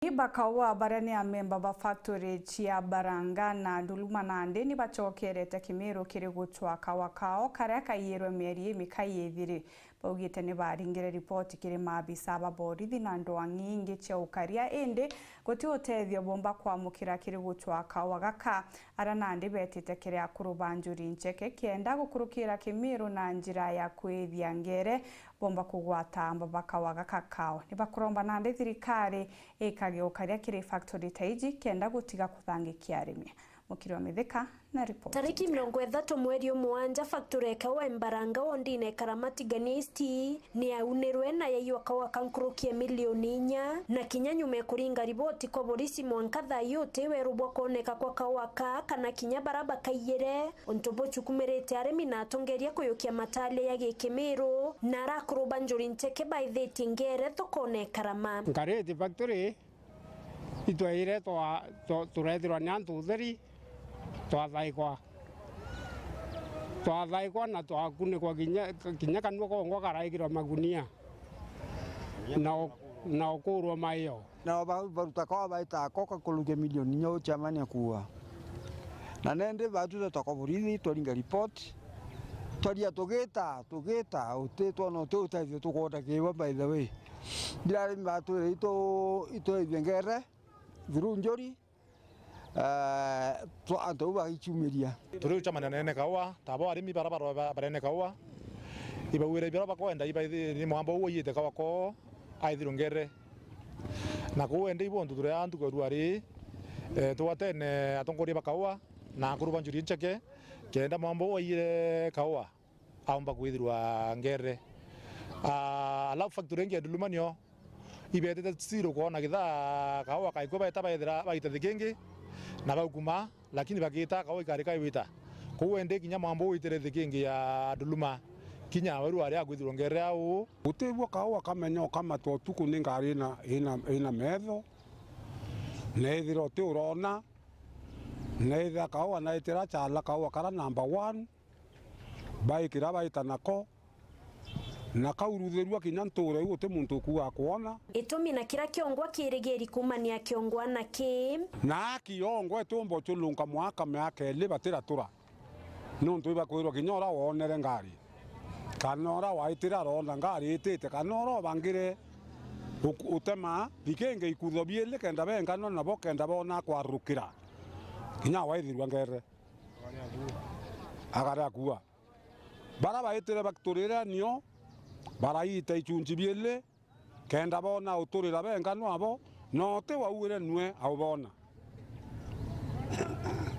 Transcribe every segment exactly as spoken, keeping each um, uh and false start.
Ni bakaua baria ni amemba ba factory cia Baranga na Nduluma nandi ni bacokerete Kimiru kiri gucwa kaua kao karia kaiyirwe mieri imikai ithiri. Baugite ni baringire ripoti kiri maabisa ba borithi na ndwang'i ingi cia ukaria, indi guti utethio bomba kwamukira kiri gucwa kaua gaka. Aria nandi betite kiri akuru ba Njuri Ncheke kenda gukurukira Kimiru na njira ya kwithia ngere bomba kugwata amba bakaua gaka kao. Ni bakuromba nandi thirikari ikage ukaria kiri factory ta iji kenda gutiga kuthangikia arimi. Mukiri wa Mithika na ripoti. Tariki mirongo ithatu mweri umwanja, factory ya kaua Mbaranga wondine Karama Tigania East ni yaunirwe na yaiywa kaua ka nkuruki ya milioni inya, na kinya nyuma ya kuringa riboti kwa borisi, mwanka thaa ii uti weru bwa kwoneka kwa kaua ka kana kinya bara bakaiyire, untu bucukumirite arimi na atongeria kuyukia matalia ya gikimiru, na arakuru ba Njuri Ncheke baithitie ngere thokone Karama. Nkariti factory, itwaire twa-, twa-, turethirwa ni antu utheri, twathaikwa. Twathaikwa na twakunikwa kinya, kinya kanua kongwa karaikirwa magunia, na u-, na ukurwa maio. Na ba-, baruta kao baita ako kakurukia milioni inya, u chairman akuuga. Na nendi batwire twakwa borithi, twaringa report, twaria tugita, tugita, uti twona uti utethio tukwona kiwa, by the way. Ndirari batwire itu-, itwithie ngere through Njuri, eh, twa-, antu bau bagaichumiria. Turi uchamania nene kaua, tabo arimi bara baro-, ba-, barene kaua, ibauire bira bakwenda, ibaithi-, ni mwamba uu waiyite kaua koo, aithirwe ngere. Na kuu ende ibontu turi antu kwerua ri, eh, tugwatene atongoria ba kaua na akuru ba Njuri Ncheke, kenda mwamba uu waiyire kaua aumba kwithirwa ngere. Ah, alafu factory ingi ya Nduluma nio ibetete zero kwona githaa kaua kaikua baeta baethira baita thi kingi na baukuma, lakini bagita kaua ikari kaiwita. Kuu ende kinya mwamba uu witire thi kingi ya Nduluma, kinya weru ari akwithirwa ngere au. Gutibua kaua kamenya ukamatwa utuku ni ngari ina, ina, ina metho, na ethira uti urona, na ethira kaua na itira chala kaua kara number one, baikira baita nako, na kauruthirua kinya ntuura iu uti muntu ukuuga akwona. Itumi na kira kiongwa kirigiri kuumania kiongwa na ki. Na kiongwa ituumba uculunka mwaka miaka ili batiratura. Niuntu ibakwirwa kinya uria woonere ngari, kana uria waitire aroona ngari itite, kana uria ubangire uk-, utema thikingi ikutho biili kenda benganwa nabo kenda boona kwarukira. Kinya waithirua ngere. Akari akua. Bara baitire baturire nio, baraita ichunchi biili, kenda boona uturira benganwa abo, na uti wauire nue auboona.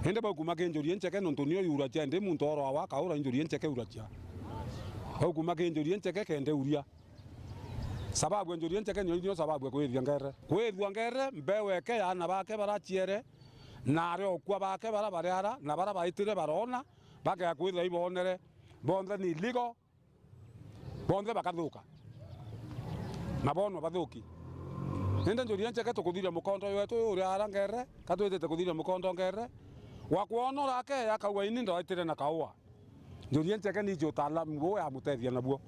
Indi baukuma ki Njuri Ncheke, nontu nio yuracia, indi muntu oro awa akaura Njuri Ncheke uracia. Baukuma ki Njuri Ncheke kenda uria. Sababu ya Njuri Ncheke nio, nio sababu ya kwithia ngere. Kwithua ngere, mbeu eke ya aana bake baraciere, na ari okua bake bara bari ara, na bara baitire baroona, bakea kwithwa iboonere, bonthe ni illegal, bonthe bakathuka, na boonwa bathuki. Indi Njuri Ncheke tukuthiria mukondo wetu uyu uri ara ngere, ka twitite kuthiria mukondo ngere, wa kwona urake akauga, ini ndaitire na kaua. Njuri Ncheke niji utaalamu buu yamutethia nabuo.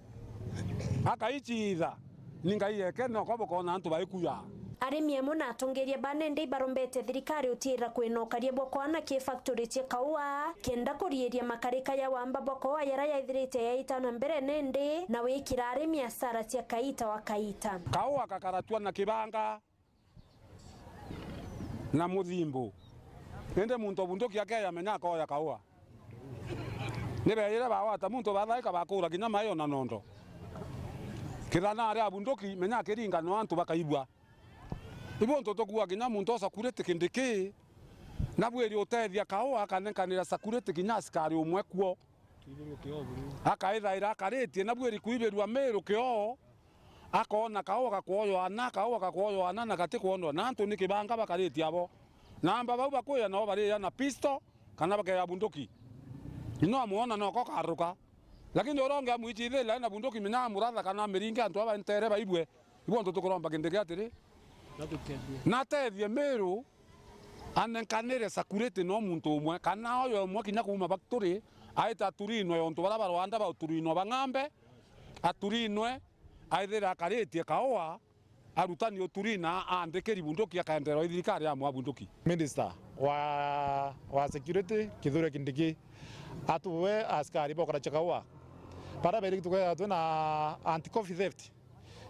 Akaichitha, ni Ngai eke noko bukona antu baikuya. Arimi amwe na atongeria ba nende ibarombete thirikari utiira kwina ukaria bwa kwana ki factory cia kaua, kenda kuriiria makarika ya wamba bwa kaua yara yaithirite yaita na mbere nende, na wikira arimi asara cia kaita wa kaita. Kaua kakaratua na kibanga na muthimbu. Indi muntu o bunduki akeya menya akoya kaua. Ni beeyire bawata muntu bathaika bakura kinya mai ona nondo. Kithana ari abunduki menya akiringa no antu bakaibua. Ibu ntu tukua kinya muntu o sakuriti kindi ki, nabwiri utethia kaua akanenkanira sakuriti kinya asikari umwe kuo. Akaithaira akaritie, nabwiri kuibirua miru kio. Akoona kaua gakwoywa ana, kaua gakwoywa ana na gati kwondwa na antu ni kibanga bakaritie abo. Na amba bau bakuya nao bariya na pisto kana bakeya bunduki. Ino amwona noko karuka. Lakini uria ungi amwichithira na bunduki menya amuratha kana amiringe antu aba ntere baibwe. Ibo antu tukuromba kindi kia atiri. Natethie miru anenkanire sakuriti no muntu umwe, kana oyo umwe kinya kuuma factory, aita aturinwe ontu bara barwanda ba uturinwa ba ng'ambe, aturinwe, aithire akaritie kaua, Arutani uturi na aandikiri bunduki akaenderwa i thirikari ya mwa bunduki. Minister wa, wa security, Kithure Kindiki, atuwe askari ba gukaracia kaua. Baria bairi tukethirwa twina anti-coffee theft,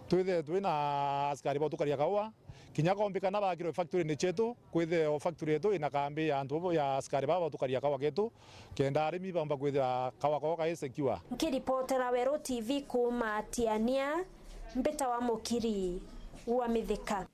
twithirwe twina askari ba gutukaria kaua, kinya kombikana bakirwe factory-ini cietu, kwithirwe o factory yetu ina kambi ya antu ya askari baba ba gutukaria kaua getu, kenda arimi baumba kwithira kaua kao kai secure. Nkiripotera Weru T V kuuma Tiania, mbita wa Mukiri wa Mithika.